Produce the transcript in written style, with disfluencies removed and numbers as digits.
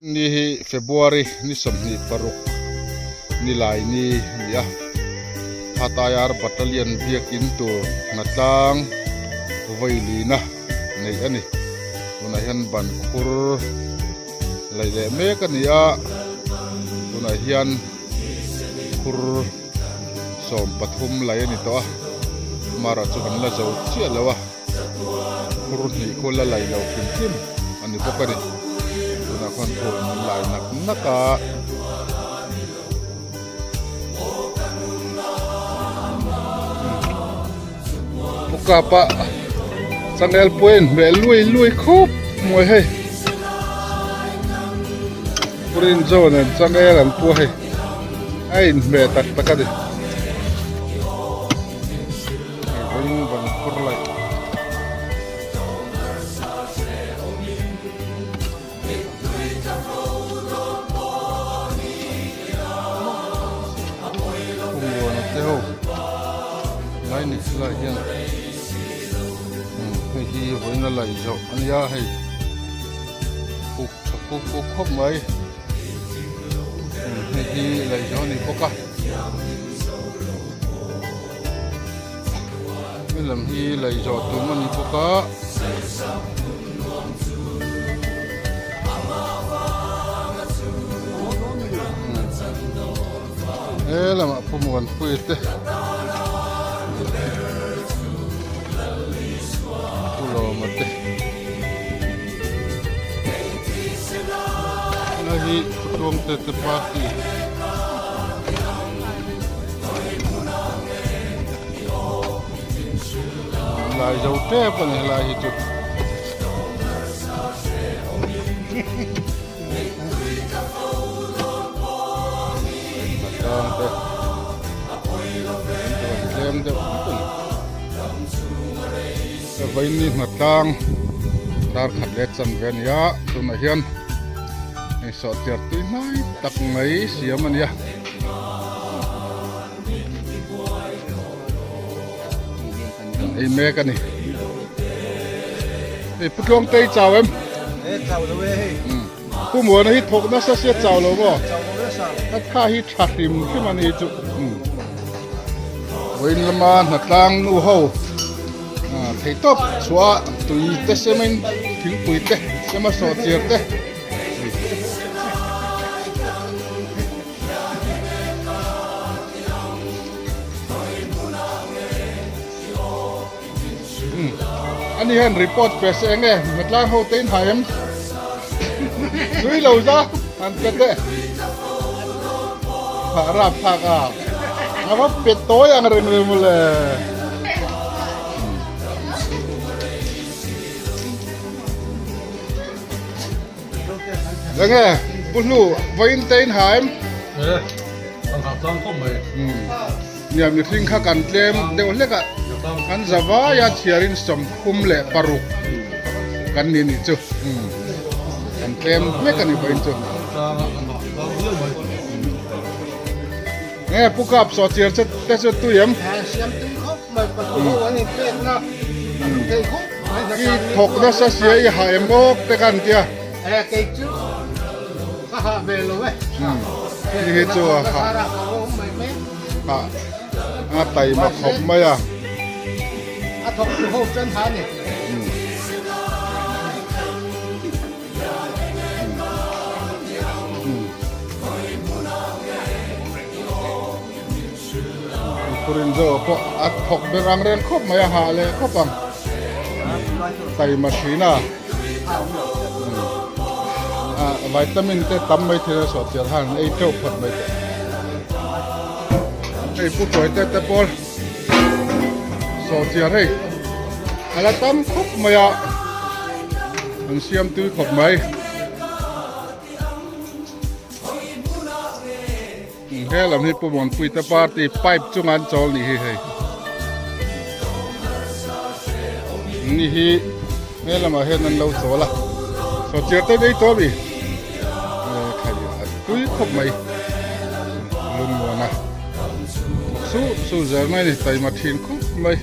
Ni hi February ni 26 nilai ni a ni a, Thatayar Battalion biakin tur hnatlang vailina neih a ni. Tunah hian ban khur laih leh mek a ni a, tunah hian khur 13 laih a ni tawh a, mara chu kan la zo chiah lo a. Khur hnih khu la lai lo hrim hrim a ni bawk a ni. Tunah khuan khur an lai nak nak a. Pu Kapa changel pawh a inhmeh lui lui khawp mai hei. Pu Rinzo nen changel an pu a hei. A inhmeh tak tak a ni. Vawiin van khur laih. Khumluana te ho lai ni silai hian hei hi vawiin a laih zawh a nia hei kuk tha kuk kuk khawp mai hei hi laih zawh a ni bawk a. He lam hi lei zawh tum a ni bawk a. He lamah pawh Muanpuia te Pu Lawma te hei hi Khutuangte te party. Lai zo tep a ni helai hi chu. Hnatlang te an tlem deuh hlek a ni. Vaini hnatlang dar khat leh chanve a ni a tunah hian hei sawhchiar tui hnai tak mai siam a ni a. Kan ei mek a ni. Hei Pu Tluangtei chau em? E chau lo e hei. Pu Muana hi thawk nasa sia chau lo maw? Chau lo nasa. A tha hi tha hrim hrim a ni chu. Vawiin lama hnatlang nu ho theihtawp chhuah tui te semin thingpui te sema sawhchiar te. Ani hian report pe se enge hnatlang ho te in hai em nui lo za an pe teh ha rap thlak a a va pe tawi ang reng reng mawle. Enge Pu Hlu vawiin te in ha em? E, kan ha tlang khawp mai. Nia mihring kha kan tlem deuh hlek a, kan za vai a chhiarin 36 kan ni nih chu. Kan tlem hlek a ni vawiin chu. Enge Pu Kap sawhchiar che te chu tui em? Siam tui khawp mai, patu ho an inpekna a hmu thei khawp mai. I thawk nasa sia i hah em awk te khan tia. E kei chu ka hah ve lo e. Ni hi chu a hah. Hah a taima khawp mai a. A thawk tu ho chuan hah a ni. Purin zo pawh a thawk ber ang reng khawp mai a hah leh khawp ang taima thin a vitamin te tam mai thil a sawh chian han ei teuh phawt mai teh hei pu tuai te te pawl sawh chian hei a la tam khawp mai a an siam tui khawp mai. He lam hi Pu Muanpuite party pipe chunga an chawl nih hi hei. Ni hi he lamah hian an lo chawl a. Saw chiar te nei tawh mi. Khai a tui khawp mai. Lungmuana. Thawk su su zel mai ni taima thin khawp mai.